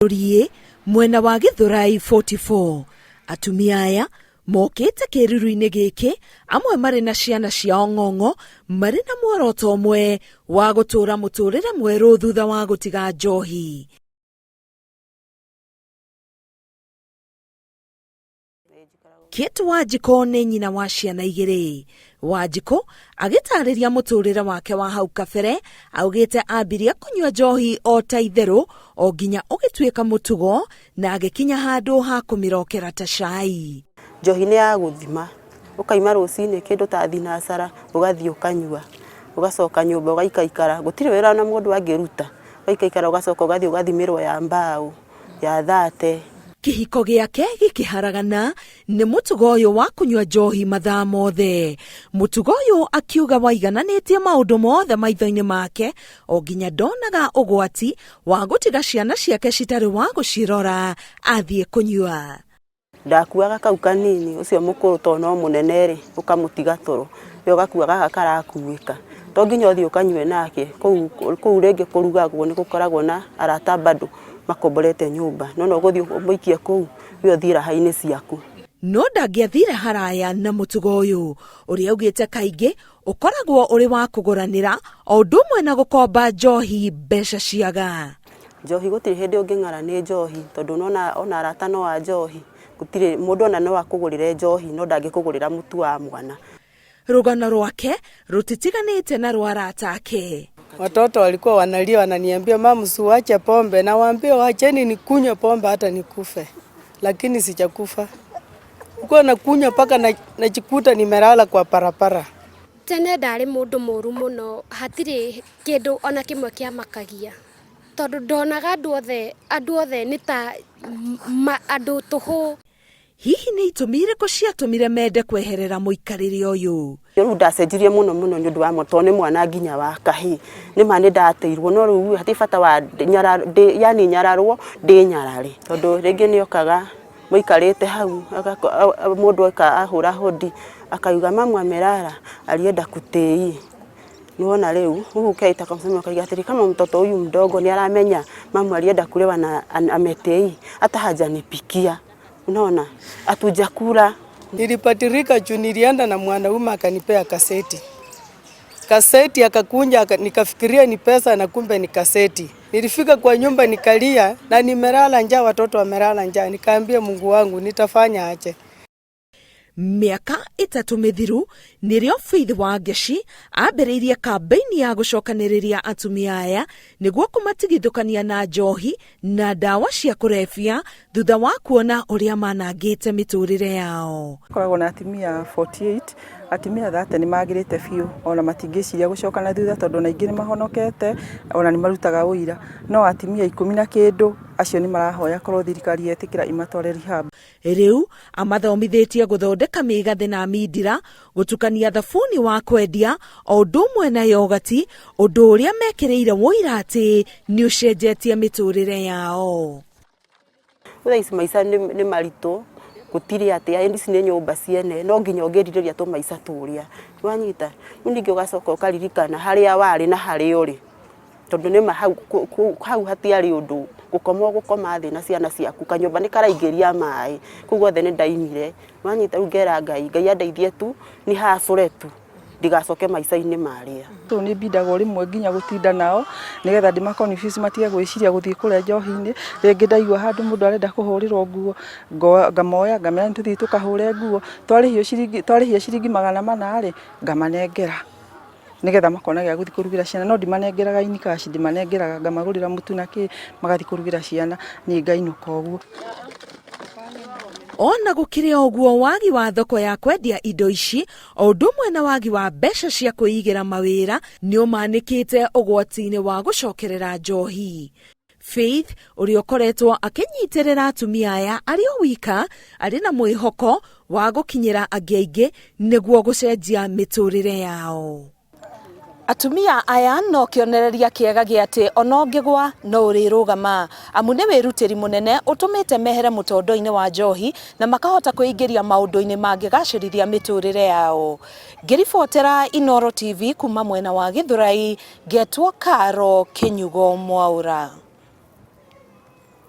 Rũriĩ mwena wa Gĩthũrai 44. Atumia aya mokĩte kĩruru-inĩ gĩkĩ amwe marĩ na ciana ciao ng'ong'o marĩ na muoroto ũmwe wa gũtũũra mũtũũrĩre mwerũ thutha wa gũtiga njohi. Kate Wanjikũ nĩ nyina wa ciana igĩrĩ. Wanjikũ agĩtarĩria mũtũrĩre wake wa hau kabere augĩte ambirie kũnyua njohi o ta itherũ o nginya ũgĩtuĩka mũtugo na agĩkinya handũ ha kũmĩrokera ta cai. Njohi nĩ ya gũthima, ũkaima rũcinĩ kĩndũ ta thinacara ũgathiĩ ũkanyua, ũgacoka nyũmba ũgaikaikara, gũtirĩ wĩra ona mũndũ angĩruta, ũgaikaikara ũgacoka ũgathiĩ ũgathimĩrwo ya mbaũ. Ya thate. Kĩhiko gĩake gĩkĩharagana nĩ mũtugo ũyũ wa kũnyua njohi mathaa mothe. Mũtugo ũyũ akiuga waigananĩtie maũndũ mothe maitho-inĩ make o nginya ndonaga ũgwati wa gũtiga ciana ciake citarĩ wa gũcirora athiĩ kũnyua. Ndakuaga kau kanini, ũcio mũkũrũ tondũ no mũnene-rĩ, ũkamũtiga toro, we ũgakua gaka karakuĩka. To nginya ũthiĩ ũkanyue nake, kũu kũu rĩngĩ kũrugagwo nĩ gũkoragwo na arata bado makomborete nyũmba, no no ũgũthiĩ ũmũikie kũu, we ũthiĩ raha-inĩ ciaku. No ndangĩathire haraya na mũtugo ũyũ, ũrĩa augĩte kaingĩ ũkoragwo ũrĩ wa kũgũranĩra o ũndũ ũmwe na gũkomba njohi mbeca ciaga. Njohi gũtirĩ hĩndĩ ũngĩng'ara nĩ njohi tondũ nĩwona ona arata no a njohi, gũtirĩ mũndũ ona no akũgũrĩre njohi no ndangĩkũgũrĩra mũtu wa mwana. Rũgano rwake rũtitiganĩte na rwa arata ake. Watoto walikuwa wanalia wananiambia, mama usiwache pombe, nawaambia wacheni nikunywe pombe hata nikufe, lakini sijakufa. Nilikuwa nakunywa mpaka najikuta nimelala kwa barabara. Tene ndarĩ mũndũ mũru mũno, hatirĩ kĩndũ ona kĩmwe kĩamakagia, tondũ ndonaga andũ othe, andũ othe nĩ ta andũ tũhũ. Hihi nĩ itũmi irĩkũ ciatũmire mende kweherera mũikarĩre ũyũ? Rĩu ndacenjirie mũno mũno nĩ ũndũ wa tondũ nĩ mwana nginya wa kahĩĩ. Nĩ ma nĩ ndateirwo no rĩu hatirĩ bata wa yani nyararwo ndĩnyarare. Tondũ rĩngĩ nĩ okaga mũikarĩte hau mũndũ oka ahũra hodi akauga mamu amelala alienda kutei. Nĩwona rĩu, rĩu ũkeita kamũcemanio ũkauga atĩrĩ kama mtoto huyu mdogo nĩ aramenya mamu alienda kulewa na ametei hata hajanipikia. Unaona hatujakula. Nilibadilika juu nilienda na mwanaume akanipea kaseti. Kaseti akakunja nikafikiria ni pesa na kumbe ni kaseti. Nilifika kwa nyumba nikalia na nimelala njaa, watoto wamelala njaa. Nikaambia Mungu wangu nitafanya aje. Mĩaka ĩtatũ mĩthiru nĩrĩo Faith Wangeci ambĩrĩirie kambĩini ya gũcokanĩrĩria atumia aya nĩguo kũmatigithũkania na njohi na ndawa cia kũrebia thutha wa kuona ũrĩa manangĩte mĩtũrĩre yao. Koragwo na atumia 48, atumia 30 nĩ magĩrĩte biũ ona matingĩciria gũcoka na thutha tondũ ona aingĩ nĩ mahonokete ona nĩ marutaga ũira. No atumia ikũmi na kĩndũ acio nĩ marahoya korwo thirikari yetĩkĩra imatware rehab. Rĩu amathomithĩtie gũthondeka mĩgathĩ na mindira, gũtukania thabuni wa kwendia o ũndũ ũmwe na yogati, ũndũ ũrĩa mekĩrĩire ũira atĩ nĩ ũcenjetie mĩtũrĩre yao. Thaa ici maica nĩ maritũ, gũtirĩ atĩa, ici nĩ nyũmba ciene, no nginya ũngĩrirĩria tũmaica tũrĩa, nĩwanyita? Rĩu ningĩ ũgacoka ũkaririkana harĩa warĩ na harĩa ũrĩ. Tondũ nĩma hau hau hatiarĩ ũndũ, gũkoma ũgũkoma thĩ na ciana ciaku, kanyũmba nĩ karaingĩria maĩ, kũu guothe nĩ ndaimire, nĩwanyita? Rĩu ngera Ngai, Ngai andeithie tu nĩ hacũre tu, ndigacoke maica-inĩ marĩa. Rĩu nĩ mbindagwo rĩmwe nginya gũtinda nao, nĩgetha ndĩma confuse matige gwĩciria gũthiĩ kũrĩa njohi-inĩ, rĩngĩ ndaigua handũ mũndũ arenda kũhũrĩrwo nguo, ngamoya ngamera nĩ tũthiĩ tũkahũre nguo, twarĩhio ciringi twarĩhia ciringi magana mana rĩ, ngamanengera. Nĩgetha makona gĩa gũthiĩ kũrugĩra ciana, no ndimanengeraga in cash, ndĩmanengeraga ngamagũrĩra mũtu na kĩ, magathiĩ kũrugĩra ciana, niĩ ngainũka ũguo. Ona gũkĩrĩ o ũguo, wagi wa thoko ya kwendia indo ici o ũndũ ũmwe na wagi wa mbeca cia kwĩigĩra mawĩra nĩ ũmanĩkĩte ũgwati-inĩ wa gũcokerera njohi. Faith ũrĩa ũkoretwo akĩnyitĩrĩra atumia aya arĩ o wika arĩ na mwĩhoko wa gũkinyĩra angĩ aingĩ nĩguo gũcenjia mĩtũrĩre yao. Atumia aya no kĩonereria kĩega gĩa atĩ ona ũngĩgwa no ũrĩrũgama, amu nĩ wĩrutĩri mũnene ũtũmĩte mehere mũtondo-inĩ wa njohi na makahota kwĩingĩria maũndũ-inĩ mangĩgacĩrithia mĩtũrĩre yao. Ngĩribotera Inooro TV kuma mwena wa Gĩthũrai, Ngetwo Karo Kĩnyugo Mwaũra.